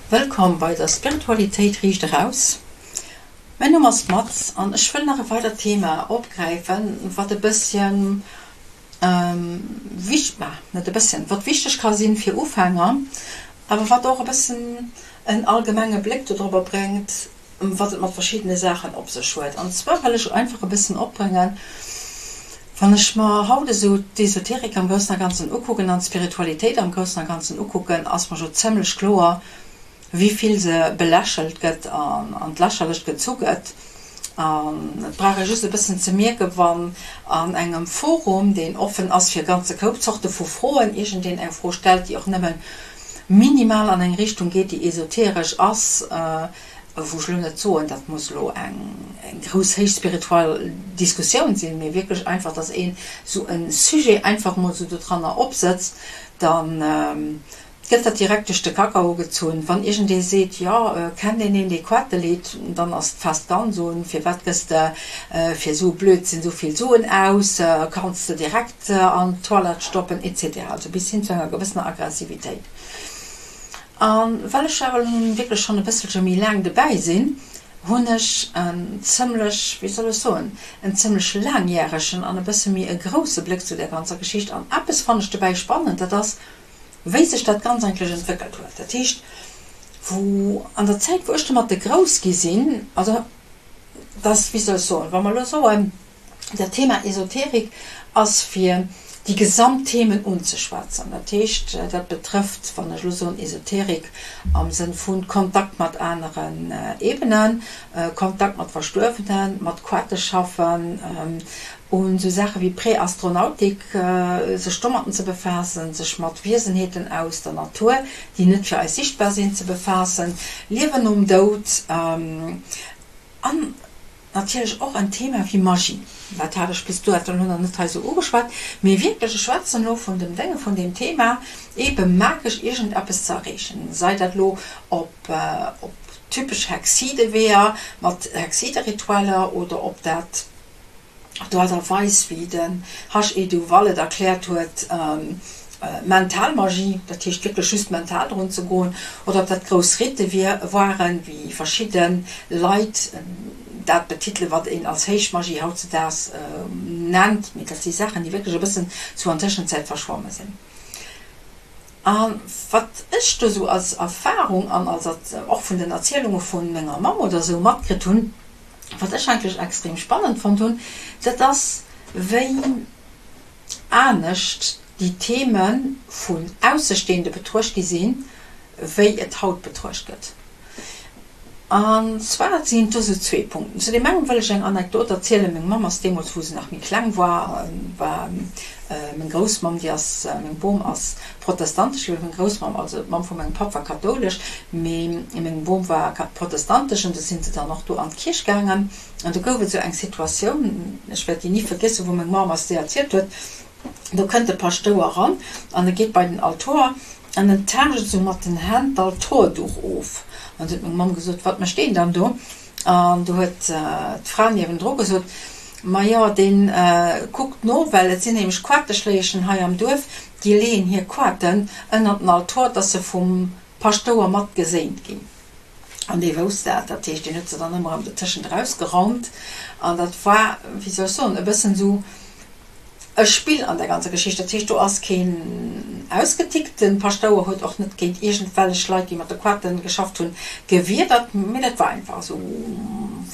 Wëllkomm bei der Spiritualitéit riicht eraus. Mäin Numm ass Maz an ech wëll nach e weidert Thema opgräifen, wat e bësschen wich, bah, net e bësschen, wat wichteg ka sinn fir Ufänger, awer wat och e bëssen en allgemenge Bléck dodrobber bréngt, wat et mat verschiddene Saachen op sech huet. An zwar wëll ech einfach e bëssen opbréngen, wann ech mer haut esou d'Esoterik am Groussen a Ganzen ukucken an d'Spiritualitéit am Groussen a Ganzen ukucken, ass mer jo zëmlech kloer, wéi vill se belächelt gëtt an an d'Lächerlecht gezu gëtt. An et brauch ee just e bëssen ze mierken, wann an engem Forum, deen offen ass fir e ganze Koup Zorte vu Froen, iergendeen eng Fro stellt, déi och nëmme minimal an eng Richtung geet, déi esoteresch ass, wou ech elo net soen, dat muss elo eng grouss héich spirituell Diskussioun sinn, mee wierklech einfach, dass een esou e Sujet einfach emol esou dodranner opsëtzt, dann gëtt dat direkt duerch de Kakao gezunn. Wann iergendee seet, jo, kennt een een, dee Quate leet, dann ass d'Fest ganz un, Firwat gëss de fir esou e Blödsinn esou vill Suen aus, kanns de direkt an d'Toilette stoppen, etc. Also bis hin zu enger gewëssener Aggressivitéit. A well ech awer elo nun wierklech schonn e bësselche méi laang dobäi sinn, hunn ech en zëmlech, wéi soll ech soen, en zëmlech laangjäregen an e bësse méi e grousse Bléck zu där ganzer Geschicht. An eppes fannen ech dobäi spannend, dat ass, wéi sech dat Ganzt eigentlech entwéckelt huet. Dat heescht, wou an der Zäit, wou ech domatte grouss gi sinn, also dass, wéi soll ech soen, wa mer elo soen, dat Thema Esoterik ass fir déi gesamt Themen unzeschwätzen, dat heescht, dat betrëfft, wann ech elo soen Esoterik am Sënn vu Kontakt mat aneren Ebenen, Kontakt mat Verstuerwenen, mat Quête schaffen, un esou Saache wéi Präastronautik, sech domatten ze befaassen, sech mat Wiesenheeten aus der Natur, déi net fir eis sichtbar sinn, ze befaassen, Liewen nom Doud an natierlech och en Thema wéi Magie. Dat hat ech bis dohatter elo nach net hei esou ugeschwat, mee wierklech, ech schwätzen elo vun dem Dénge vun deem Thema, eebe magesch iergendeppes ze erreechen, sei dat elo op op typesch Hexide-Weeër mat Hexide-Ritualer oder ob dat D'Aart a Weis, wéi den HE. Duval et erkläert huet, mental Magie, dat heescht wierklech just mental drun ze goen, oder ob dat grouss Rite waren, wéi verschidde Leit dat betitelen, wat een als Héichmagie hautzedaags nennt, mee dat si Saachen, déi wierklech e bëssen zu an Tëschenzäit verschwomme sinn. A wat ech do sou als Erfahrung an als och vun den Erzielunge vu menger Mamm oder sou matkritt hunn, Wat ech eigentlech extrem spannend fonnt hunn, dat ass wéi anescht déi Theme vun Aussestehende betruecht gi sinn, wéi et haut betruecht gëtt. An zwar sinn do sou zwee Punkten. Zu deem engem wëll ech eng Anekdot erzielen. Meng Mamm ass deemools, wou se nach méi kleng war, war meng Groussmamm, déi ass, meng Bom ass protestantesch gewiescht, meng Groussmamm, also d'Mamm vu mengem Papp war kathoulesch, mee meng Bom war protestantesch an du sinn se dann och do an d'Kierch gaangen an do gouf et esou eng Situatioun, ech wäert déi ni vergiessen, wou meng Mamm eis déi erzielt huet, do kënnt de Paschtouer eran an e geet bei den Altor an en taascht esou mat den Hänn d'Altorduch of an du huet meng Mamm gesot, wat mécht deen dann do? An du huet d'Fra niewendru gesot, Majo, dee kuckt no, well et sinn nämlech Quateschléischen hei am Duerf, déi leeën hir Quaten ënnert den Altor, dass se vum Paschtouer mat geséint ginn. An dee wousst dat, dat heescht, deen huet se dann ëmmer erëm dotëschent erausgeraumt. An dat war, wéi soll ech soen, e bëssen esou e Spill an der ganzer Geschicht. Dat heescht, do ass keen ausgetickt. De Paschtouer huet och net géint iergendwellech Leit, déi mat de Quaten geschafft hunn, gewiedert, mee dat war einfach esou,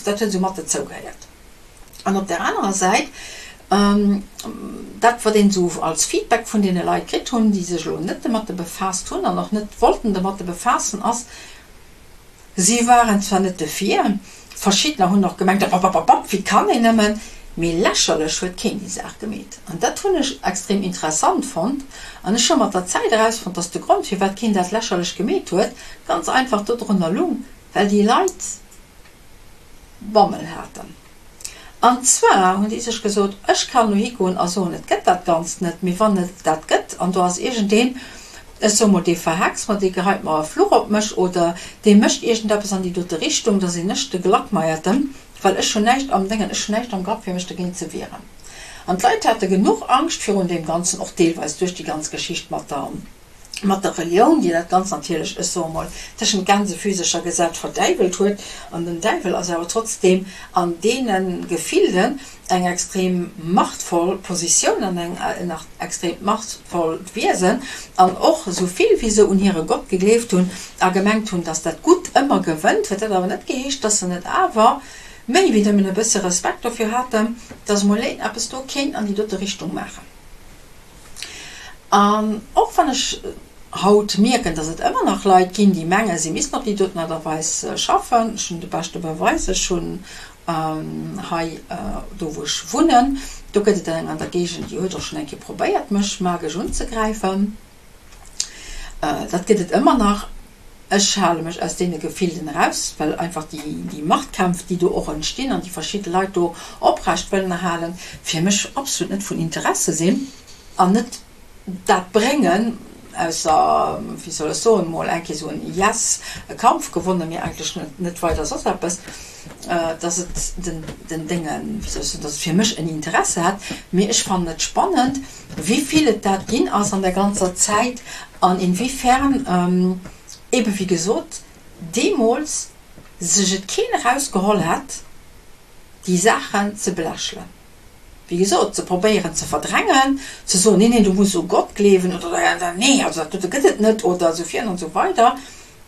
dat huet esou mat dozou gehéiert. An op där anerer Säit, dat wat een esou als Feedback vun deene Leit kritt hunn, déi sech elo net domatte befaasst hunn an och net wollten domatte befaassen, ass, Si waren zwar net dofir, verschiddener hunn och gemengt, Apapapapap, wéi kann een nëmmen, mee lächerlech huet keen déi Saach gemeet. An dat hunn ech extrem interessant fonnt. An ech hu mat der Zäit erausfonnt, dass de Grond, firwat keen dat lächerlech gemeet huet, ganz einfach dodrunner lung, well déi Leit Bammel haten. An zwar hunn déi sech gesot, ech kann elo higoen a soen, et gëtt dat Ganzt net, mee wann et dat gëtt an do ass iergendeen, ech soe mol, dee verhext mer, dee geheit mer e Fluch op mech oder dee mécht iergendeppes an déi dote Richtung, da sinn ech de Gelackmeierten, well ech hunn näischt am Déngen, ech hunn näischt am Grapp, fir mech dogéint ze wieren. An d'Leit hate genuch Angscht virun deem Ganzen, och deelweis duerch déi ganz Geschicht mat der. Mat der Relioun, déi dat Ganzt natierlech, ech soe mol, tëschent Gänsefüsercher gesat, verdäiwelt huet. An den Däiwel ass awer trotzdeem an deene Gefilden eng extrem machtvoll Positioun an eng nach extremt machtvollt Wiesen. An och esou vill wéi se un hire Gott gegleeft hunn a gemengt hunn, datt dat Gutt ëmmer gewënnt, huet dat awer net geheescht, datt se net awer méi wéi nëmmen e bësse Respekt dofir haten, datt emol een eppes do kéint an déi dote Richtung maachen. An och wann ech haut mierken, dass et ëmmer nach Leit ginn, déi mengen, si missten op déi doten Aart a Weis schaffen, ech hunn de beschte Beweis, ech hunn hei do wou ech wunnen, do gëtt et eng an der Géigend, déi huet och schonn eng Kéier probéiert mech magesch unzegräifen. Dat gëtt et ëmmer nach. Ech hale mech aus deene Gefilden eraus, well einfach déi Machtkämpf, déi do och entstinn an déi verschidde Leit do oprecht wëllen erhalen, fir mech absolut net vun Interesse sinn an net dat bréngen, ausser, wéi soll ech soen, mol eng Kéier esou en Yes, e Kampf gewonnen, mee eigentlech net weider soss eppes, dass et den Déngen, wéi soll ech soen, dass et fir mech en Interesse hätt. Mee ech fannen et spannend, wéi vill et dat ginn ass an der ganzer Zäit an inwiefern ebe wéi gesot deemools sech et keen erausgeholl hätt, déi Saachen ze belächelen, wéi gesot ze probéieren ze verdrängen, ze soen, nee, nee, du muss u Gott gleewen oder nee, also dat dote gëtt et net oder esou virun an esou weider.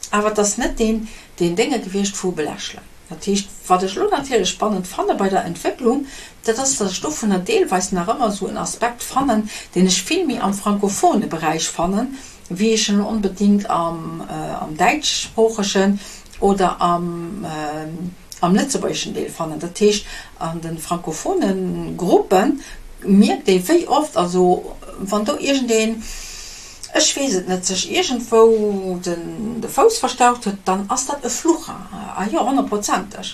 Awer et ass net deen deen Dénge gewiescht vu belächelen. Dat heescht, wat ech elo natierlech spannend fanne bei der Entwécklung, dat ass, datt ech dovunner deelweis nach ëmmer esou en Aspekt fannen, deen ech vill méi am frankophone Beräich fannen, wéi ech en elo onbedéngt am am däitschsproochegen oder am am lëtzebuergeschen Deel fannen. Dat heescht, an de frankophone Gruppe mierkt ee wéi oft, also wann do iergendeen, ech weess et net, sech iergendwou de Fouss verstaucht huet, dann ass dat e Flucher, ah jo, honnertprozenteg.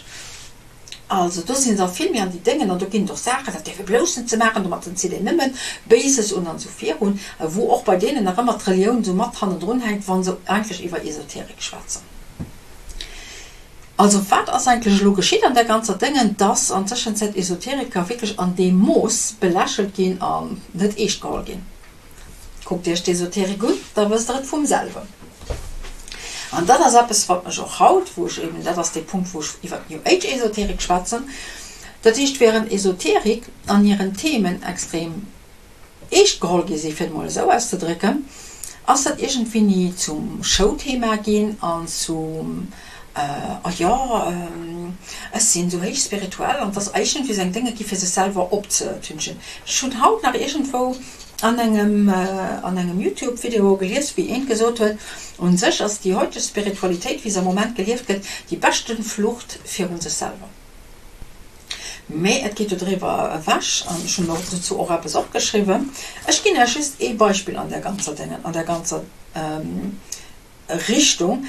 Also do sinn se vill méi an déi Déngen an do ginn et och Saachen, dat däerf ee blouss net ze maachen, domat zitt een nëmme Béises un an esou virun, wou och bei deenen nach ëmmer d'Relioun esou mat hannendrun hänkt, wa se eigentlech iwwer Esoterik schwätzen. Also wat ass eigentlech elo geschitt an där ganzer Déngen, dass an Tëschenzäit Esoteriker wierklech an deem Mooss belächelt ginn an net eescht geholl ginn? Kuckt Iech d'Esoterik un, da wësst Der et vum selwen. An dat ass eppes, wat mech och haut, wou ech eben, dat ass dee Punkt, wou ech iwwer d'New Age Esoterik schwätzen, dat heescht, während Esoterik an hiren Themen extrem eescht geholl gi sinn, fir et mol esou auszedrécken, ass dat iergendwéini zum Showthema ginn an zum, oh jo, ech sinn esou héich spirituell an et ass iergendwéi esou eng Dénge gi fir sech selwer opzetünchen. Ech hunn haut nach iergendwou an engem an engem Youtube Video gelies wéi eent gesot huet, un sech ass déi heuteg Spiritualitéit wéi se am Moment gelieft gëtt déi beschten Flucht virun sech selwer. Mee et geet do driwwer ewech an ech hunn mer dozou och eppes opgeschriwwen. Ech ginn Iech just ee Beispill an där ganzer Déngen an där ganzer Richtung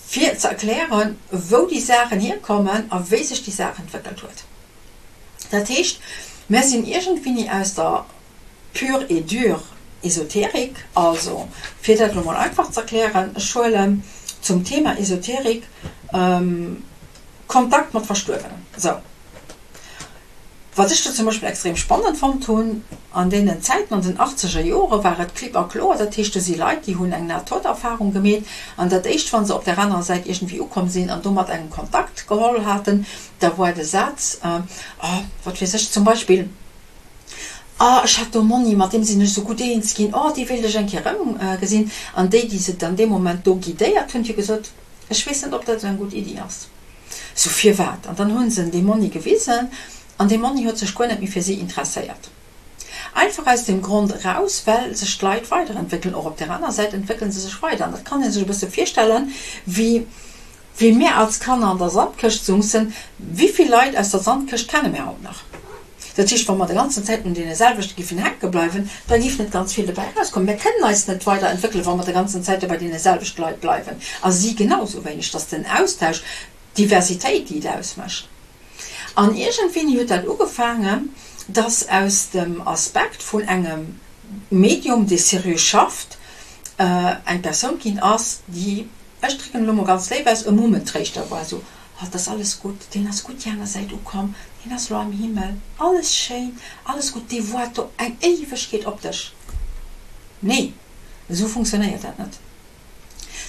fir ze erklären wou déi Saachen hierkommen a wéi sech déi Saach entwéckelt huet. Dat heescht, mär sinn iergendwéini aus der pure et dure Esoterik, also fir dat elo mol einfach ze erklären, ech huelen zum Thema Esoterik Kontakt mat Verstuerwenen. Sou. Wat ech do zum Beispill extrem spannend fonnt hunn, an deenen Zäiten, an den achtzeger Jore war et klipp a kloer, dat heescht do si Leit, déi hunn eng Nahtoderfahrung gemeet an dat éischt, wa se op där anerer Säit iergendwéi ukomm sinn an do mat engem Kontakt geholl haten, da war de Saz, oh, wat weess ech, zum Beispill, Oh, ech hat do Monni, mat deem sinn ech esou gutt eens ginn, oh, dee wéilt ech eng Kéier erëmgesinn. An déi, déi se dann dee Moment do guidéiert hunn, déi hu gesot, Ech weess net, ob dat esou eng gutt Iddi ass. Sou, firwat? An dann hu se en dee Monni gewisen, an dee Monni huet sech guer net méi fir si interesséiert. Einfach aus deem Grond eraus, well sech d'Leit weiderentwéckelen. Och op där aner Säit entwéckele se sech weider. An dat kann ee sech e bësse virstellen, wéi Wéi mär als Kanner an der Sandkëscht sungsen, wivill Leit aus der Sandkëscht kenne mär haut nach? Dat heescht, wa mer de ganzen Zäit un deene selwechte giffen hänke bleiwen, da giff net ganz vill dobäi erauskommen. Mär kënnen eis net weider entwéckelen, wa mer de ganzen Zäite bei deene selwechte Leit bleiwen, a si genau sou wéineg. Et ass den Austausch, d'Diversitéit, déi et ausmécht. An iergendwéini huet dat ugefaangen, dass aus dem Aspekt vun engem Medium, dee seriö schafft, eng Persoun ginn ass, déi, ech drécken elo mol ganz léif aus, e Mummentréischter war, esou, Oh, 't ass alles gutt, deen ass gutt déi aner Säit ukomm, deen ass elo am Himmel, alles schéin, alles gutt, dee woart do eng Éiwegkeet op dech. Nee! Esou funktionéiert dat net.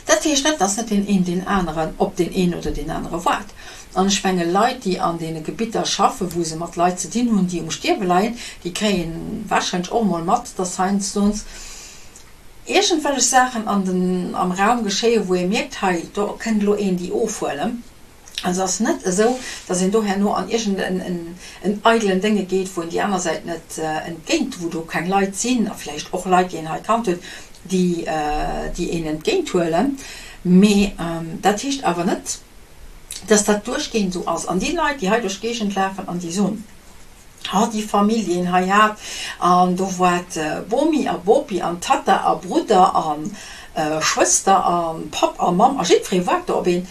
Dat heescht net, dass net deen een deen aneren op deen een oder deen anere waart. An ech menge Leit, déi an deene Gebitter schaffen, wou se mat Leit ze dinn hunn, déi um Stierwe leien, déi kréie warscheinlech och emol mat, dass heiansdo iergendwellech Saachen an den, am Raum geschéien, wou ee mierkt, hei, do kënnt elo een déi ofhuelen. Also ass net esou, dass een do herno an iergend en eidelen Dénge geet, wou een déi aner Säit net entgéint, wou do keng Leit sinn a vläicht och Leit, déi een hei kannt huet, déi déi een entgéint huelen. Mee dat heescht awer net, dass dat duerchgehend esou ass. An déi Leit, déi hei duerch d'Géigend lafen an déi soen, Oh, déi Famill, déi een hei hat, an do war d'Bomi a Bopi an Tatta a Brudder a Schwëster a Papp a Mamm a jiddweree waart do op een.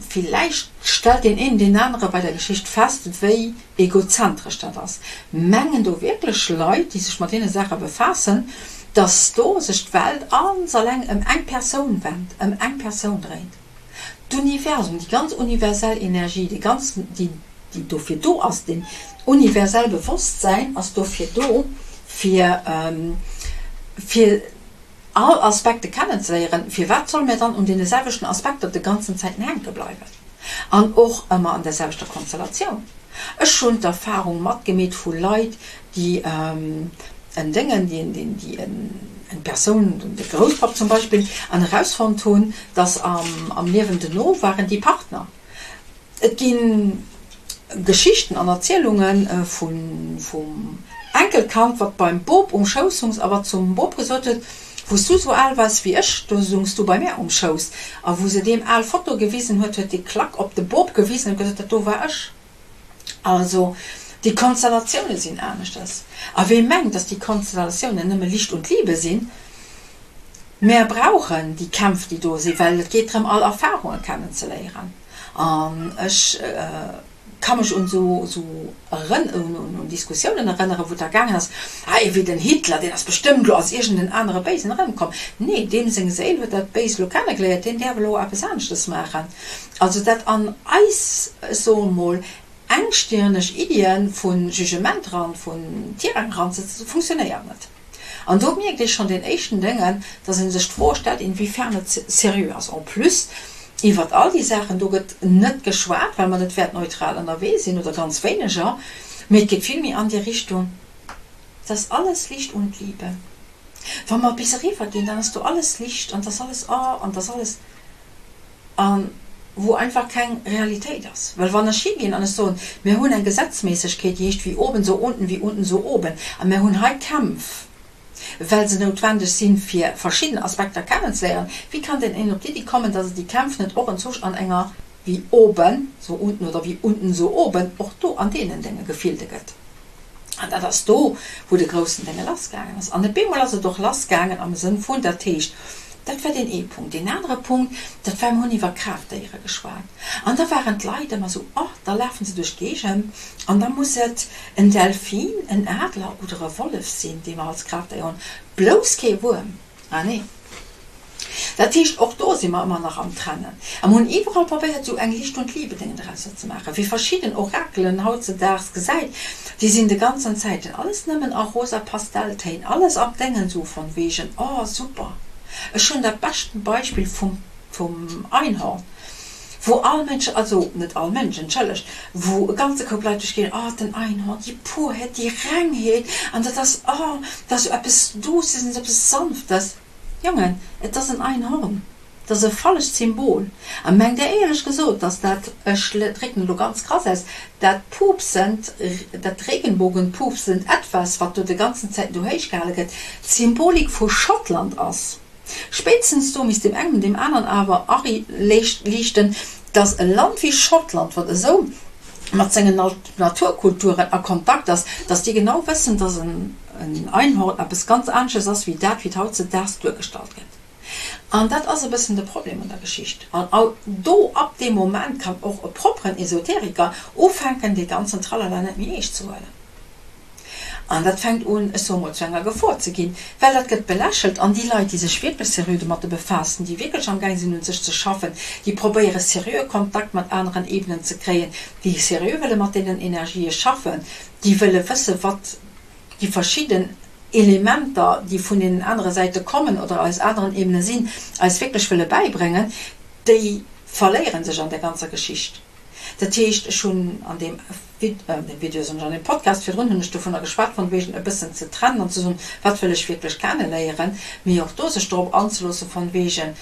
Villäicht stellt deen een deen anere bei der Geschicht fest, wéi egozentresch dat ass. Mengen do wierklech Leit, déi sech mat deene Saache befaassen, dass do sech d'Welt ganz alleng ëm eng Persoun wennt, ëm eng Persoun dréint? D'Universum, déi ganz universell Energie, déi ganz, déi, déi dofir do ass, deen universell Bewosstsäin ass dofir do, fir, fir all Aspekte kennenzeléieren. Firwat solle mir dann un deene selwechten Aspekter de ganzen Zäiten hänke bleiwen an och ëmmer an der selwechter Konstellatioun? Ech hunn d'Erfahrung matgemeet vu Leit, déi en Déngen, déi eng Persoun, de Grousspapp zum Beispill, an erausfonnt hunn, dass am Liewen dono waren déi Partner. Et gi Geschichten an Erzielunge vum Enkelkand, wat beim Bop um Schouss sungs a wat zum Bop gesot huet, Wou s du sou al waars wéi ech, do sungs du bei mär um Schouss. A wou se deem al Foto gewisen huet, huet dee Klack op de Bop gewisen an gesot, Dat do war ech. Also, déi Konstellatioune sinn aneschters. A wee mengt, dass déi Konstellatiounen nëmme Licht und Liebe sinn, mär brauchen déi Kämpf, déi do sinn, well et geet drëm, all Erfahrunge kennenzeléieren. An ech ka mech un esou un Diskussiounen erënneren, wou et da gaangen ass, Ah, ee wéi den Hitler, deen ass bestëmmt elo als iergend en anere Béisen erëmkomm. Nee, deem seng Séil huet dat Béist elo kennegeléiert, deen däerf elo eppes aneschtes maachen. Also dat an eis, ech soe mol, engstirneg Iddie vu Jugement ran, vun Tirang eranzesetzen, funktionéiert net. An do mierkt ee schonn deen éischten Déngen, dass ee sech d'Fro stellt, inwiefern et seriö ass. En plus, iwwert all déi Saachen do gëtt net geschwat, well mer net wäertneutral ënnerwee sinn, oder ganz wéineger, mee et geet vill méi an déi Richtung, dass alles Licht und Liebe. Wa mer bis eriwwer ginn, dann ass do alles Licht an 't ass alles, oh, an 't ass alles. A wou einfach keng Realitéit ass. Well wann ech higinn an ech soen, mir hunn eng Gesetzméissegkeet, déi heescht wie oben, so unten, wie unten, so oben, a mir hunn hei Kämpf, well se noutwendeg sinn, fir verschidden Aspekter kennenzeléieren, wéi kann denn een op d'Iddi kommen, datt et déi Kämpf net och entzwousch an enger wie oben, so unten oder wie unten, so oben och do an deenen Dénge Gefilde gëtt? An dat ass do, wou de groussen Dénge lassgaangen ass. An op eemol ass et och lassgaangen am Sënn vun, dat heescht, dat war deen ee Punkt. Deen anere Punkt, dat war, mir hunn iwwer Kraaftdéiere geschwat. An da waren d'Leit ëmmer esou, Oh, da lafe se duerch d'Géigend an da muss et en Delfin, en Adler oder e Wollef sinn, dee mer als Kraaftdéier hunn, blouss kee Wuerm. Ah nee. Dat heescht, och do si mer ëmmer nach am Trennen. A mer hunn iwwerall probéiert, esou eng Licht und Liebe-Déngen drausser ze maachen. Wie verschidden Orakelen hautzedaags gesäit, déi sinn de ganzen Zäiten alles nëmmen a rosa Pastelltéin, alles am Déngen, esou von wegen, oh super. Ech hunn dat beschten Beispill vum, vum Einhorn, wou all Mënsch, also net all Mënsch, entschëllegt, wou e ganze Koup Leit duerch ginn, oh den Einhorn, déi Purheet, déi Rengheet, an dat ass, oh, dat ass esou eppes Douces an esou eppes Sanftes. Jongen, et ass en Einhorn, dat ass e falscht Symbol. A mengt Der éierlech gesot, dass dat, ech drécken elo ganz krass aus, dat pupsend, dat Regenbogenpupsend Etwas, wat do de ganzen Zäiten do héichgehale gëtt, d'Symbolik vu Schottland ass? Spéitstens do misst deem engem deem aneren awer ariichten, dass e Land wéi Schottland, wat esou mat sengen Naturkulturen a Kontakt ass, dass déi genau wëssen, dass en Einhorn eppes ganz anesches ass wéi dat, wéi et hautzedaags duergestallt gëtt. An dat ass e bëssen de Problem un der Geschicht. An do, ab deem Moment, kann och e propperen Esoteriker ufänken, dee ganzen Tralala net méi eescht ze huelen. An dat fänkt un, ech soe mol, zu enger Gefor ze ginn, well dat gëtt belächelt. An déi Leit, déi sech wierklech seriö domatte befaassen, déi wierklech amgaang sinn, un sech ze schaffen, déi probéiere seriöe Kontakt mat aneren Ebenen ze kréien, déi seriö wëlle mat deenen Energië schaffen, déi wëlle wëssen, wat déi verschidden. Elementer, déi vun deenen anere Säite kommen oder aus aneren Ebene sinn, eis wierklech wëlle bäibréngen, déi verléiere sech an där ganzer Geschicht. Dat heescht, ech hunn an deem Video, soen ech, an deem Podcast virdrun hunn ech dovunner geschwat, von wegen e bëssen ze trennen an ze soen, wat wëll ech wierklech kenneléieren, mee och do sech dorop anzeloossen, von wegen,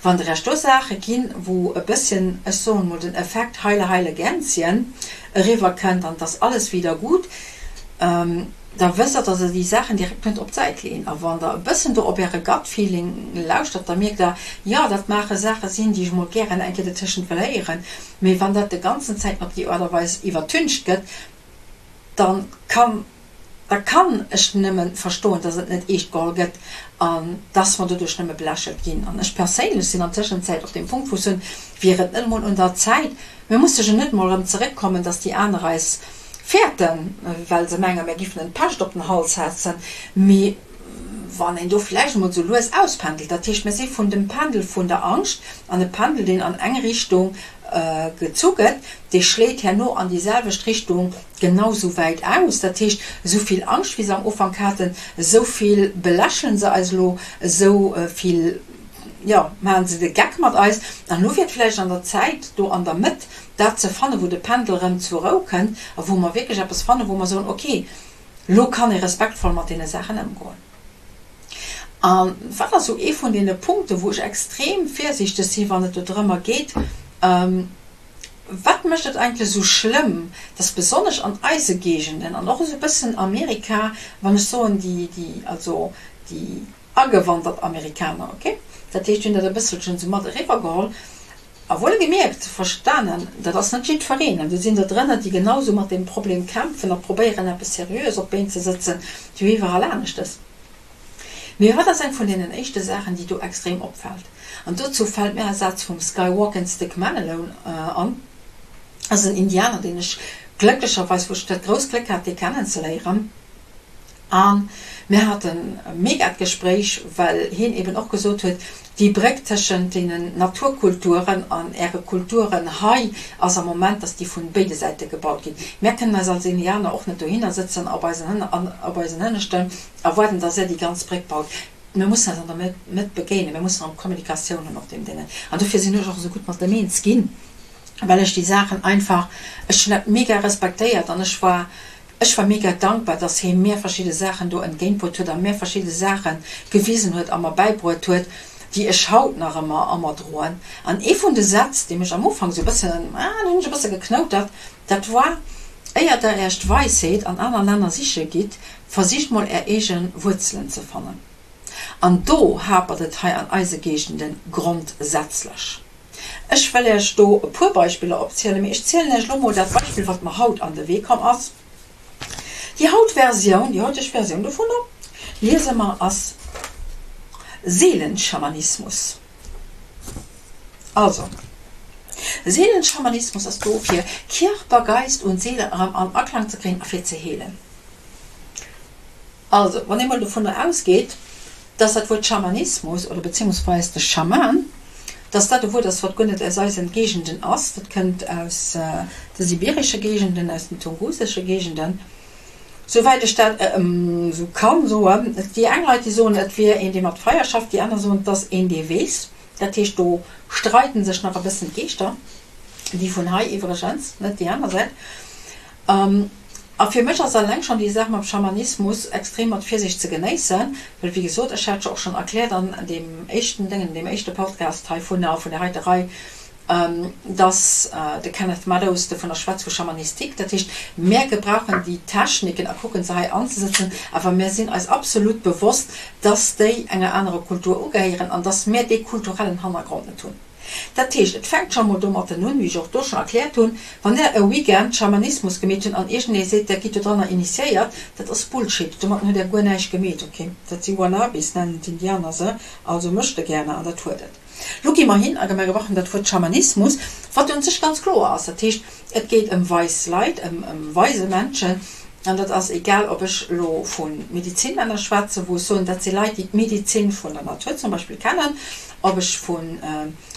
Wann der Iech do Saache ginn, wou e bësschen, ech soen emol, den Effekt Heile heile Gänschen eriwwer kënnt an et ass alles wieder gut, da wësst der, dass der déi Saachen direkt kënnt op d'Säit leeën. A wann der e bëssen do op Äre Gut Feeling lauschtert, da mierkt der, jo, dat maache Saache sinn, déi ech emol gären eng Kéier dertëschent wëll héieren, mee wann dat de ganzen Zäiten op déi Aart a Weis iwwertüncht gëtt, da kann. Da kann ech nëmme verstoen, dass et net eescht geholl gëtt an dass mer doduerch nëmme belächelt ginn. An ech perséinlech sinn an Tëschenzäit op deem Punkt, wou ech soen, Wier et net emol un der Zäit, mir musse jo net emol erëm zeréckkommen, dass déi aner eis fäerten, well se mengen, mir giffen en d'Pescht op den Hals setzen, mee wann een do vläicht emol esou lues auspendelt, dat heescht, mir si vun dem Pendel vun der Angscht an e Pendel, deen an eng Richtung gezu gëtt, dee schléit herno an déi selwecht Richtung genau esou wäit aus. Dat heescht, esou vill Angscht wéi se am Ufank haten, esou vill belächelen se eis elo, esou vill, jo, maachen se de Geck mat eis. An elo wier et vläicht an der Zäit, do an der Mëtt dat ze fannen, wou de Pendel erëm zur Rou kënnt a wou mer wierklech eppes fannen, wou mer soen, okay, elo kann ee respektvoll mat deene Saachen ëmgoen. A wat ass esou ee vun deene Punkten, wou ech extrem virsiichteg sinn, wann et do drëmmer geet, Wat mécht et eigentlech esou schlëmm, dass besonnesch an eise Géigenden an och esou e bëssen Amerika, wann ech soen déi, déi, also déi agewandert Amerikaner, okay, dat heescht, déi hunn dat e bësselchen esou mat eriwwergeholl, A wuelgemierkt, verstanen, dat ass net jiddwereen, an do sinn der drënner, déi genau sou mat deem Problem kämpfen a probéieren eppes Seriöes op d'Been ze sëtzen, wéi iwwerall aneschtes. Mee wat ass eng vun deenen éischte Saachen, déi do extrem opfält? An dozou fält mär e Saz vum Sky Walkinstick Manilow an, ass en Indianer, deen ech glécklecherweis, wou ech dat grousst Gléck hat, dee kennenzeléieren, A mir haten e megat Gespréich, well hien eben och gesot huet, déi Bréck tëschent deenen Naturkulturen an Äre Kulturen hei ass am Moment, dass déi vun béide Säite gebaut ginn. Mär kënnen eis als Indianer och net dohinner sëtzen op eisen op eisen Hënneschten a waarden, dass Är déi ganz Bréck baut. Mir mussen eis an der Mëtt begéinen, mir mussen erëm Kommunikatioun hunn op deem Déngen. An dofir sinn ech och esou gutt mat em eens ginn, well ech déi Saachen einfach, ech hunn dat mega respektéiert an ech war Ech war mega dankbar, dass hee mär verschidde Saachen do entgéintbruet huet a mär verschidde Saache gewisen huet a mer bäibruet huet, déi ech haut nach ëmmer a mer droen. An ee vun de Sätz, dee mech am Ufank esou e bëssen, ah, do hunn ech e bësse geknoutert, dat war, Éier der Äech d'Weisheet an aner Länner siche gitt, versicht mol Är eege Wuerzelen ze fannen. An do hapert et hei an eise Géigende grondsätzlech. Ech wëll Iech do e puer Beispiller opzielen, mee ech zielen Iech elo mol dat Beispill, wat mer haut an de Wee komm ass. Déi haut Versioun, déi heuteg Versioun dovunner liese mer ass Seelenschamanismus. Also, Seelenschamanismus ass do fir Kierper, Geist und Seele erëm an Aklang ze kréien a fir ze heelen. Also, wann ee mol dovunner ausgeet, dass dat Wuert Schamanismus oder beziehungsweis de Schaman, dass dat e Wuert ass, wat guer net aus eisen Géigenden ass, dat kënnt aus de sibiresche Géigenden, aus den tungusesche Géigenden, souwäit ech dat esou ka soen. Déi eng Leit, déi soen, et wier een, dee mat Feier schafft, déi aner soen, et ass een, dee weess. Dat heescht, do streiden sech nach e bëssen d'Geeschter, déi vun hei iwwregens, net déi aner Säit. A fir mech ass alleng schonn déi Saach mam Schamanismus extrem mat Virsiicht ze genéissen, well wéi gesot, ech hat jo och schonn erkläert an deem éischten Déngen, an deem éischte Podcast heivunner, vun där heite Rei, dass de Kenneth Meadows dovunner schwätzt, vu Schamanistik. Dat heescht, mär gebrauchen déi Techniken a kucken se hei anzesëtzen, awer mär sinn eis absolut bewosst, dass déi enger anerer Kultur ugehéieren an dass mär dee kulturellen Hannergrond net hunn. Dat heescht, et fänkt scho mol domatten un, wéi ech och do schonn erkläert hunn, wann der e Weekend Schamanismus gemeet hunn an iergendee seet, der gitt dodranner initiéiert, dat ass Bullshit, domatten hutt der guer näischt gemeet, ok. Dat si Wannabes, nennen d'Indianer se, also Möchtegerne, an dat huet et. Lo gi mer hin a mer gebrauchen dat Wuert Schamanismus, wat un sech ganz kloer ass. Dat heescht, et geet ëm weis Leit, ëm weise Menschen. An dat ass egal, ob ech elo vu Medizinmänner schwätzen, wou ech soen, dat si Leit, déi d'Medizin vun der Natur zum Beispill kennen, ob ech vu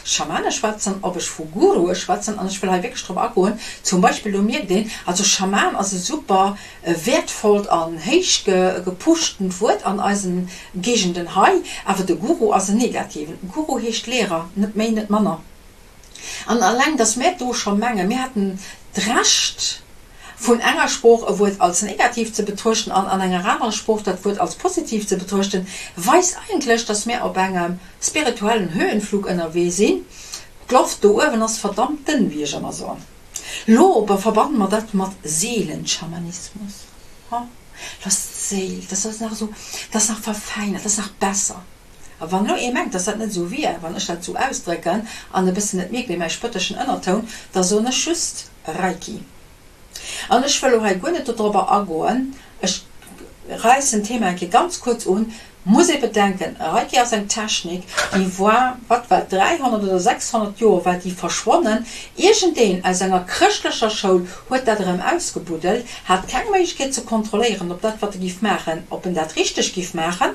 Schamane schwätzen, ob ech vu Gurue schwätzen, an ech wëll hei wierklech drop agoen, zum Beispill, do mierkt een, also Schaman ass e super wäertvollt an héich gepushtent Wuert an eisen Géigenden hei, awer de Guru ass en negativen. Guru heescht Lehrer, net méi, net manner. An alleng, dass mär do scho mengen, mir hätten d'Recht, vun enger Sprooch e Wuert als negativ ze betruechten an an enger anerer Sprooch dat Wuert als positiv ze betruechten, weist eigentlech, dass mär op engem spirituellen Höhenflug ënnerwee sinn. D'Loft do uewen ass verdammt dënn, wéi ech ëmmer soen. Lo ober verbanne mer dat mat Seelenschamanismus. Ha, lass d'Séil, dat ass nach esou, dat ass nach verfeinert, dat ass nach besser. A wann elo ee mengt, dass dat net esou wier, wann ech dat esou ausdrécken an e bëssen, et mierkt ee mäi spëtteschen Ënnertoun, da soen ech just, Reiki. An ech wëll elo hei guer net dodrobber agoen, ech räissen d'Thema eng Kéier ganz kuerz un, muss ee bedenken, Reiki ass eng Technik, déi war, wat war et, 300 oder 600 Joer war déi verschwonnen. Iergendeen aus enger chrëschtlecher Schoul huet dat erëm ausgebuddelt, hat keng Méiglechkeet ze kontrolléieren, ob dat, wat e giff maachen, ob en dat richteg giff maachen.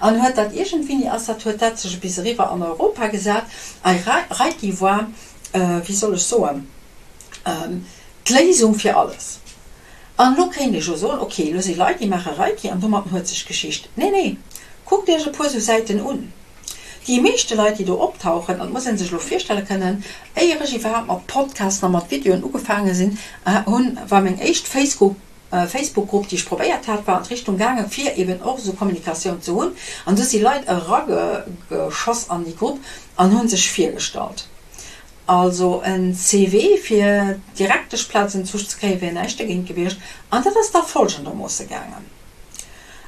An huet dat iergendwéini ass dat, huet dat sech bis eriwwer an Europa gesat. A Reiki war, wéi soll ech soen, d'Léisung fir alles. An elo kéint ee jo soen, ok, elo si Leit, déi maache Reiki an domatten huet sech d'Geschicht. Nee, nee, kuckt Iech e puer sou Säiten un. Déi meeschte Leit, déi do optauchen, an et muss ee sech elo virstelle kënnen, éier ech iwwerhaapt mat Podcasten a mat Videoen ugefaange sinn, hunn, war meng éischt Facegrupp, Facebook-Grupp, déi ech probéiert hat, war an d'Richtung gaangen, fir eben och esou Kommunikatioun ze hunn. An du si Leit erageschoss an déi Grupp an hu sech virgestallt. Also en CV fir d'Direkteschplaz entzuch ze kréien, wär näischt dergéint gewiescht. An dat ass da folgendermoosse gaangen,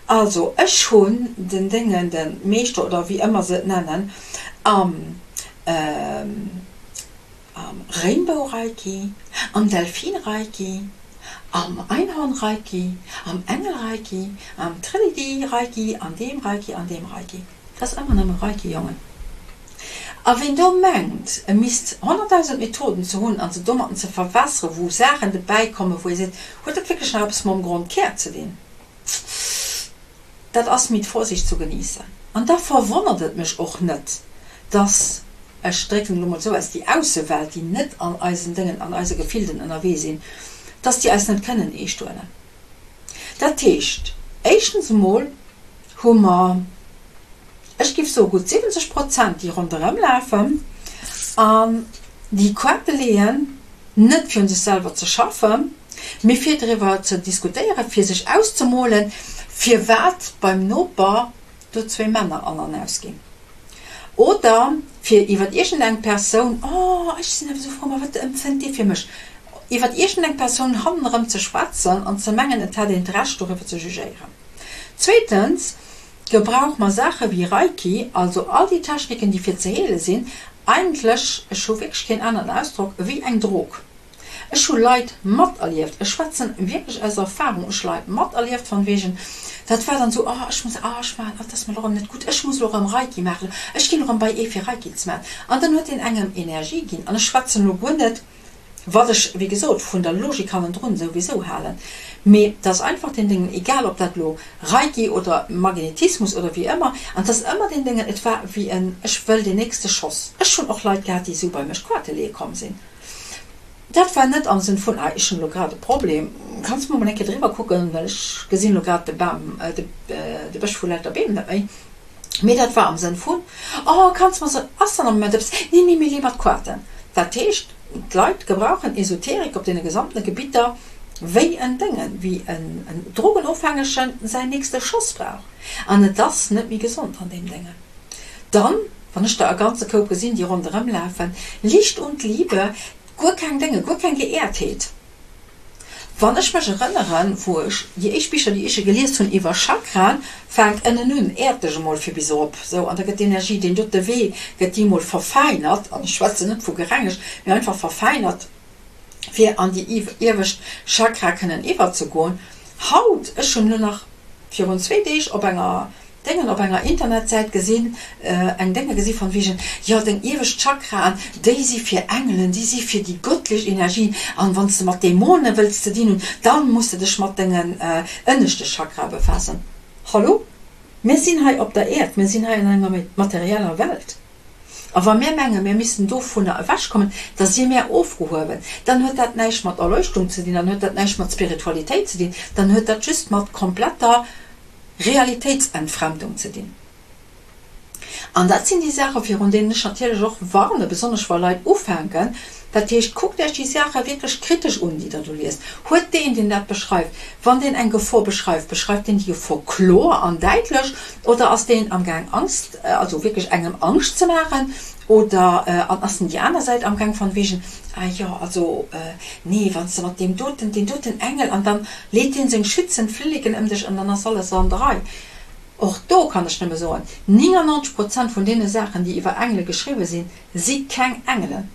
Also ech hunn den Déngen, de Meeschter oder wéi ëmmer se et nennen, am am Rainbow Reiki, am Delfin Reiki, am Einhorn Reiki, am Engel Reiki, am Trinity Reiki, an deem Reiki, an deem Reiki. Et ass ëmmer nëmme Reiki, Jongen. A ween do mengt, e misst 100.000 Methoden ze hunn an se domatten ze verwässeren, wou Saachen dobäi kommen, wou ee seet, huet dat wierklech nach eppes mam Grondkär ze dinn? Dat ass mit Vorsicht zu genießen. An da verwonnert et mech och net, dass, ech drécken et elo mol esou aus, déi Aussewelt, déi net an eisen Déngen, an eise Gefilden ënnerwee sinn, dass déi eis net kënnen eescht huelen. Dat heescht, éischtens emol hu mer, ech géif soe gutt 70 Prozent, déi ronderëm lafen an déi Koarte leeën, net fir un sech selwer ze schaffen, mee fir driwwer ze diskutéieren, fir sech auszemolen, firwat beim Noper do zwéi Männer an an ausginn. Oder fir iwwer iergendeng Persoun, oh, ech sinn awer esou frou, ma wat empfënnt dee fir mech? Iwwer iergendeng Persoun hannenerëm ze schwätzen an ze mengen, et hätt een d'Recht doriwwer ze jugéieren. Zweetens gebrauche mer Saache wéi Reiki, also all déi Techniken, déi fir ze heele sinn, eigentlech, ech hu wierklech keen aneren Ausdrock, wéi eng Drog. Ech hu Leit materlieft, ech schwätzen wierklech aus Erfahrung, ech hu Leit materlieft von wegen, dat war dann esou, oh ech muss, oh ech maachen, oh dat ass mir elo erëm net gutt, ech muss elo erëm Reiki maachen, ech ginn erëm bei ee fir Reiki ze maachen. An dann huet deen engem Energie ginn. An ech schwätzen elo guer net, wat ech wéi gesot vun der Logik hannendrun souwisou halen, mee et ass einfach deen Déngen, egal ob dat elo Reiki oder Magnetismus oder wéi ëmmer, an et ass ëmmer deen Déngen, et war wéi en ech wëll deen nächste Schoss. Ech hunn och Leit gehat, déi esou bei mech Quate leeë komm sinn. Dat war net am Sënn vun, ah, ech hunn elo grad e Problem, kanns de mer mol eng Kéier driwwer kucken, well ech gesinn elo grad de Bam, de Bësch vu lauter Beem net méi. Mee dat war am Sënn vun, oh, kanns de mer soen, ass dann am Moment eppes? Nee, nee, mir lee mat Quaten. Dat heescht, d'Leit gebrauchen Esoterik op deene gesamtene Gebitter wéi en Déngen, wéi en Drogenofhängegen säin nächste Schoss brauch. An et ass net méi gesond an deem Déngen. Dann, wann ech der e ganze Koup gesinn, déi ronderëm lafen, Licht und Liebe, guer keng Dénge, guer keng Geerdheet. Wann ech mech erënneren, wou ech déi éischt Bicher, déi ech gelies hunn iwwer Chakraen, fänkt ënnen un, äert dech emol fir bis erop, sou, an da gëtt d'Energie, deen dote Wee, gëtt déi emol verfeinert, an ech schwätzen net vu gerengegt, mee einfach verfeinert, fir an déi iewescht Chakra kënnen iwwerzegoen. Haut, ech hunn elo nach virun zwee Deeg op enger. Déngen op enger Internetsäit gesinn, eng Dénge gesi von wegen, jo deng iewescht Chakraen, déi si fir Engelen, déi si fir déi gottlech Energien, an wann s de mat Dämone wëlls ze dinn hunn, dann muss de dech mat dengen ënneschte Chakrae befaassen. Hallo? Mir sinn hei op der Äerd, mir sinn hei an enger materieller Welt. A wa mir mengen, mir missten dovunner ewechkommen, da si mir ofgehuewen. Dann huet dat näischt mat Erleuchtung ze dinn, dann huet dat näischt mat Spiritualitéit ze dinn, dann huet dat just mat kompletter Realitéitsentfremdung ze dinn. An dat sinn déi Saache virun deenen ech natierlech och warnen, besonnesch wa Leit ufänken. Dat heescht, kuckt Iech déi Saache wierklech kritesch un, déi Der do liest. Huet deen, deen dat beschreift, wann deen eng Gefor beschreift, beschreift deen déi Gefor kloer an däitlech oder ass deen amgaang Angst, also wierklech engem Angscht ze maachen oder an ass en déi aner Säit amgaang von wegen, ah jo, also nee, wann s de mat deem doten, deen doten Engel an dann leet deen seng schützend Flilleken ëm dech an dann ass alles an der Rei. Och do kann ech nëmme soen, 99 Prozent vun deene Saachen, déi iwwer Engele geschriwwe sinn, si keng Engelen.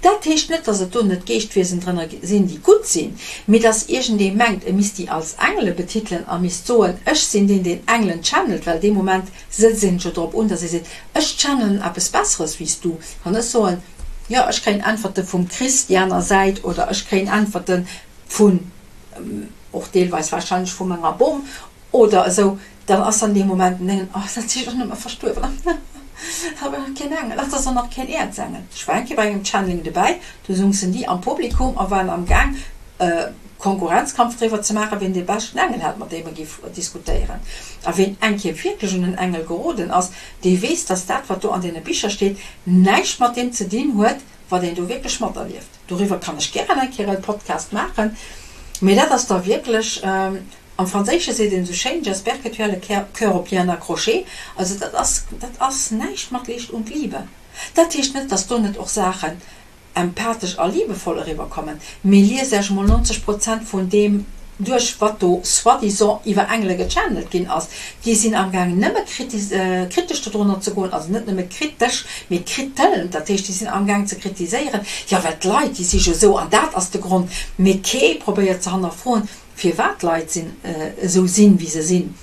Dat heescht net, dass et do net Geeschtwiesen drënner sinn, déi gutt sinn, mee dass iergendee mengt, e misst déi als Engele betitelen a misst soen, ech sinn deen, deen Engelen channelt, well dee Moment sëtzt een jo drop un, dass ee seet, ech channelen eppes Besseres wéi s du. Wann ech soen, jo, ech kréien Äntwerte vum Chris, déi aner Säit, oder ech kréien Äntwerte vun, och deelweis warscheinlech vu menger Bom, Oder esou, dann ass an deem Moment en Déngen, Oh, dat si jo nëmme Verstuerwener, awer keen Engel, dat ass och nach keen Äerzengel. Ech war eng Kéier bei engem Channeling dobäi, do soungsen déi am Publikum a waren am Gaang Konkurrenzkampf driwwer ze maachen, wien dee beschten Engel hat, mat deem e giff diskutéieren. A wien eng Kéier wierklech un en Engel geroden ass, dee weess, dass dat, wat do an deene Bicher steet, näischt mat deem ze dinn huet, wat een do wierklech materlieft. Doriwwer kann ech gären eng Kéier e Podcast maachen, mee dat ass da wierklech, Am Franséische seet een esou schéin, J'espère que tu as le cœur bien accroché. Also dat ass, dat ass näischt mat Licht und Liebe. Dat heescht net, dass do net och Saachen empathesch a liebevoll eriwwerkommen, mee liest Iech emol 90 Prozent vun deem duerch, wat do soi-disant iwwer Engele gechannelt ginn ass. Déi sinn amgaang nëmme kritesch dodrunner ze goen, also net nëmme kritesch, mee kritelnd, dat heescht, déi sinn amgaang ze kritiséieren, jo well d'Leit, déi si jo esou an dat ass de Grond, mee kee probéiert ze hannerfroen, Firwat d'Leit sinn esou sinn, wéi se sinn,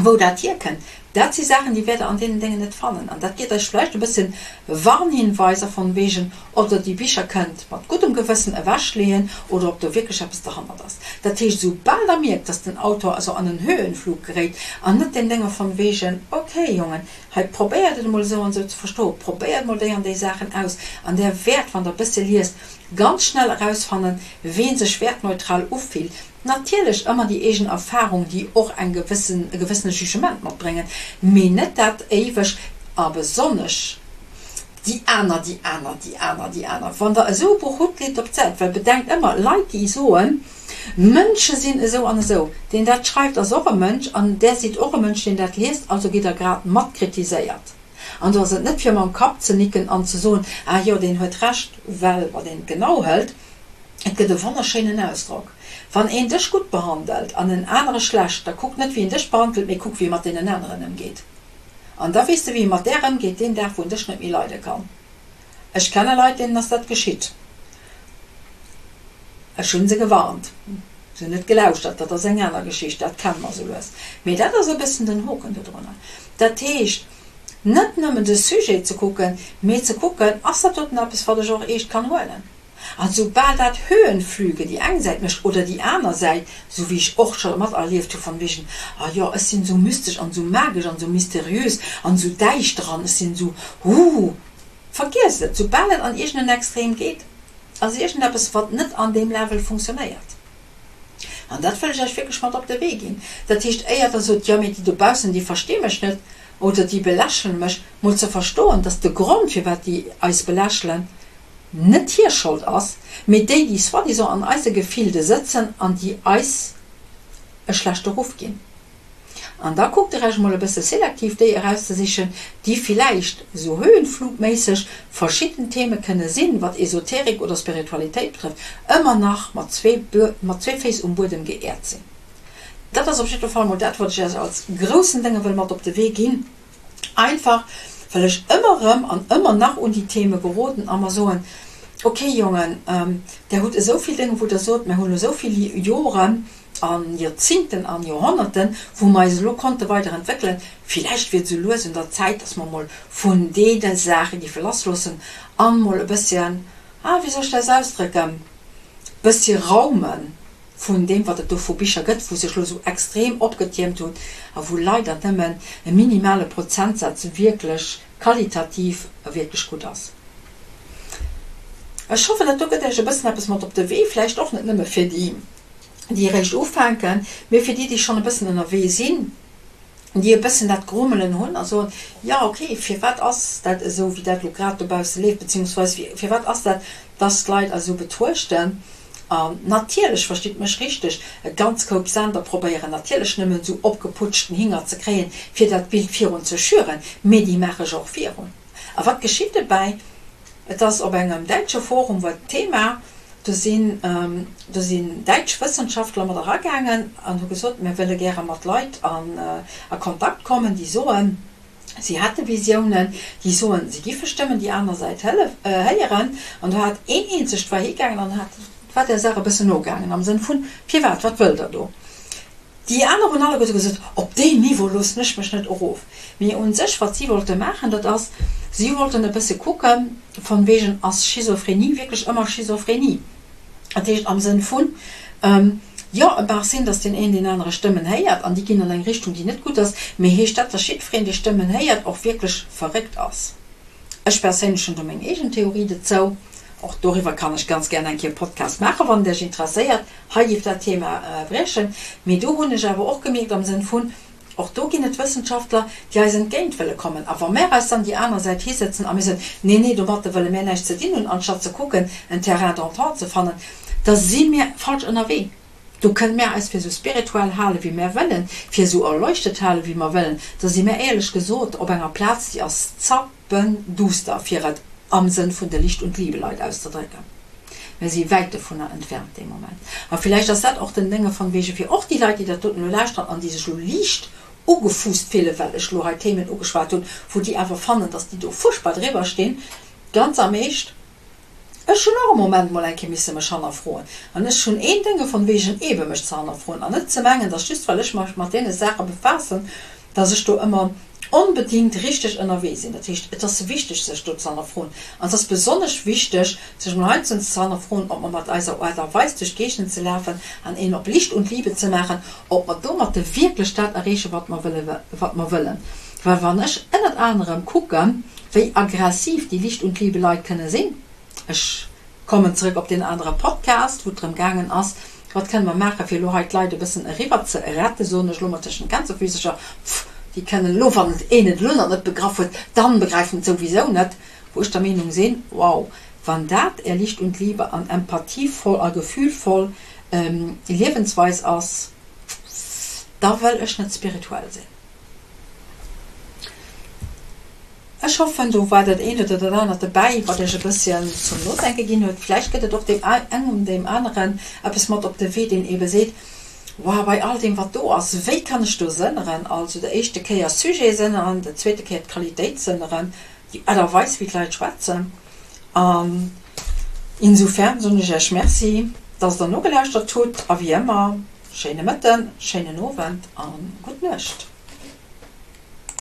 wou dat hierkënnt, dat si Saachen, déi wäert Der an deenen Déngen net fannen. An dat geet Iech vläicht e bëssen Warnhinweiser von wegen, ob Der déi Bicher kënnt mat guddem Gewëssen ewechleeën oder ob do wierklech eppes derhannert ass. Dat heescht, esoubal Der mierkt, dass den Autor esou an en Höhenflug geréit an net deen Dénge von wegen, okay Jongen, hei probéiert et emol esou an esou ze verstoen, probéiert emol déi an déi Saachen aus an Der wäert, wann Der e bësse liest, Ganz schnell erausfannen, ween sech wertneutral ufillt. Natierlech ëmmer déi eegen Erfahrung, déi och eng gewëssen, e gewëssene Jugement matbréngen, mee net dat éiweg a besonnesch déi aner, déi aner, déi aner, déi aner. Wann der esou e Buch hutt, leet et op d'Säit, well bedenkt ëmmer, Leit déi soen, Mënsche sinn esou an esou, deen dat schreift ass och e Mënsch an där sidd och e Mënsch deen dat liest, also gitt der grad mat kritiséiert. An do ass et net fir mam Kapp ze nicken an ze soen, ah jo, deen huet Recht, well wann een et genau hëlt, et gëtt e wonnerschéinen Ausdrock, Wann een dech gutt behandelt an en anere schlecht, da kuck net wéi en dech behandelt, mee kuck wéi e mat deenen aneren ëmgeet. An da weess de wéi e mat där ëmgeet deen Dag wou en dech net méi leide kann. Ech kenne Leit deenen ass dat geschitt. Ech hunn se gewarnt. Se hunn net gelauschtert, dat ass eng aner Geschicht, dat kenne mer esou lues. Mee dat ass e bëssen den Hoken dodrunner. Dat heescht, net nëmmen de Sujet ze kucken, mee ze kucken, ass dat doten eppes, wat ech och eescht kann huelen? An soubal dat Höhenflüge déi eng Säit mécht oder déi aner Säit, esou wéi ech och scho materlieft hu von wegen, ah jo, ech sinn esou mystesch an esou magesch an esou mysteriös an esou däischter an ech sinn esou, huuh, vergiesst et, soubal et an iergend en Extrem geet, ass iergendeppes, wat net an deem Level funktionéiert. An dat wëll ech Iech wierklech mat op de Wee ginn. Dat heescht, éier Der sot, jo, mee déi dobaussen, déi versti mech net oder déi belächelen mech, mol ze verstoen, dass de Grond, firwat déi eis belächelen, net hir Schold ass, mee déi, déi soi-disant an eise Gefilde sëtzen an déi eis e schlechte Ruff ginn. An da kuckt Der Iech mol e bësse selektiv déi erauszesichen, déi villäicht esou höhenflugméisseg verschidden Theme kënne sinn, wat Esoterik oder Spiritualitéit betrëfft, ëmmer nach mat zwee Féiss um Buedem geäert sinn. Dat ass op jidde Fall mol dat, wat ech Iech als groussen Dénge wëll mat op de Wee ginn, einfach well ech ëmmer erëm an ëmmer nach un déi Theme geroden a mer soen, ok Jongen, där hutt esou vill Dénge wou Der sot, mer hunn elo esou vill Joren. An Joerzingten an Joerhonnerten, wou mer eis elo konnte weider entwéckelen. Villäicht wier et esou lues un der Zäit, dass mer mol vun deene Saache géife lassloossen an mol e bësschen, ah, wéi soll ech dat ausdrécken, bëssche raume vun deem, wat et do vu Bicher gëtt, wou sech elo esou extrem opgetiermt hunn a wou leider nëmmen e minimale Prozentsaz wierklech qualitativ wierklech gutt ass. Ech hoffen, dat do gëtt Iech e bëssen eppes mat op de Wee, vläicht och net nëmme fir déi, déi eréischt ufänken, mee fir déi, déi schonn e bëssen ënnerwee sinn, déi e bëssen dat Grummelen hunn a soen, Jo, okay, firwat ass dat esou, wéi dat elo grad dobausse leeft, beziehungsweise firwat ass dat, dass d'Leit eis esou betruechten? An natierlech, verstitt mech richteg, e ganz Koup Sender probéieren natierlech nëmmen esou opgeputschten Hinger ze kréien, fir dat Bild virun ze schüren, mee déi maache jo och virun. A wat geschitt dobäi? Et ass op engem däitsche Forum war d'Thema, do sinn do sinn däitsch Wëssenschaftler mat eragaangen an hu gesot, mir wëlle gäre mat Leit an a Kontakt kommen, déi soen, si hätte Visiounen, déi soen, si giffe Stëmmen déi aner Säit héieren. An do hat een eenzegt war higaangen an hat war där Saach e bëssen nogaangen am Sënn vun, Firwat, wat wëllt Der do? Déi aner hunn alleguerte gesot, Op deen Niveau loossen ech mech net erof. Mee u sech, wat si wollte maachen, dat ass, si wollten e bësse kucken, von wegen, ass Schizophrenie wierklech ëmmer Schizophrenie? Dat heescht am Sënn vun, jo, et mag sinn, datt deen een deen anere Stëmmen héiert an déi ginn an eng Richtung, déi net gutt ass, mee heescht dat, datt jiddwereen, dee Stëmmen héiert, och wierklech verréckt ass? Ech perséinlech hunn do meng eegen Theorie dozou. Och doriwwer kann ech ganz gären eng Kéier e Podcast maachen, wann et Iech interesséiert. Hei géif dat Thema briechen. Mee do hunn ech awer och gemierkt am Sënn vun, och do ginn et Wëssenschaftler, déi eis entgéint wëlle kommen. A wa mär eis dann déi aner Säit hisëtzen a mir soen, Nee, nee, domatte wëlle mär näischt ze dinn hunn, anstatt ze kucken, en Terrain d'entente ze fannen, da si mär falsch ënnerwee. Do kënne mär eis fir esou spirituell hale wéi mär wëllen, fir esou erleuchtet hale wéi mer wëllen, da si mär éierlech gesot op enger Plaz, déi ass zappenduster, fir et am Sënn vun de Licht und Liebe-Leit auszedrécken. Mär si wäit dovunner entfernt dee Moment. A villäicht ass dat och den Dénge von wege fir och déi Leit, déi dat doten elo lauschteren an déi sech elo liicht ugefuusst fillen, well ech elo hei Themen ugeschwat hunn, wou déi awer fannen, dass déi do fuerchtbar driwwer stinn, ganz am Eescht, Ech hunn och e Moment mol eng Kéier misse mech hannerfroen. An ech hunn een Dénge von wegen eebe mech ze hannerfroen an net ze mengen, dass just well ech mech mat deene Saache befaassen, dass ech do ëmmer onbedingt richteg ënnerwee sinn. Dat heescht, et ass wichteg sech do ze hannerfroen. An et ass besonnesch wichteg sech mol heiansdo ze hannerfroen, ob mer mat eiser Aart a Weis duerch d'Géigend ze lafen an een op Licht und Liebe ze maachen, ob mer domatte wierklech dat erreechen, wat mer wëlle, wat mer wëllen. Well wann ech ënnert anerem kucken, wéi aggressiv déi Licht und Liebe Leit kënne sinn, ech kommen zrëck op deen anere Podcast, wou et drëm gaangen ass, wat kënne mer maachen, fir elo hei d'Leit e bëssen eriwwer ze retten, soen ech elo mol tëschent Gänsefüsercher, pff, déi kënnen elo, wann et een et elo nach net begraff huet, dann begräift en et souwisou net, wou ech der Meenung sinn, wow, wann dat Är Licht und Liebe an empathievoll a gefühlvoll Liewensweis ass, da wëll ech net spirituell sinn. Ech hoffen, do war dat eent oder dat anert dobäi, wat Iech e bësschen zum Nodenke ginn huet. Vläicht gëtt et och deem engem, deem aneren eppes mat op de Wee, deen eebe seet, Wow, bei all deem, wat do ass, wéi kann ech do sënneren? Also der éischte Kéier Sujet sënneren, der zweete Kéier d'Qualitéit sënneren, déi Aart a Weis, wéi d'Leit schwätzen. An insofern soen ech Iech Merci, dass Der nogelauschtert hutt. A wéi ëmmer, schéine Mëtten, schéinen Owend a gutt Nuecht.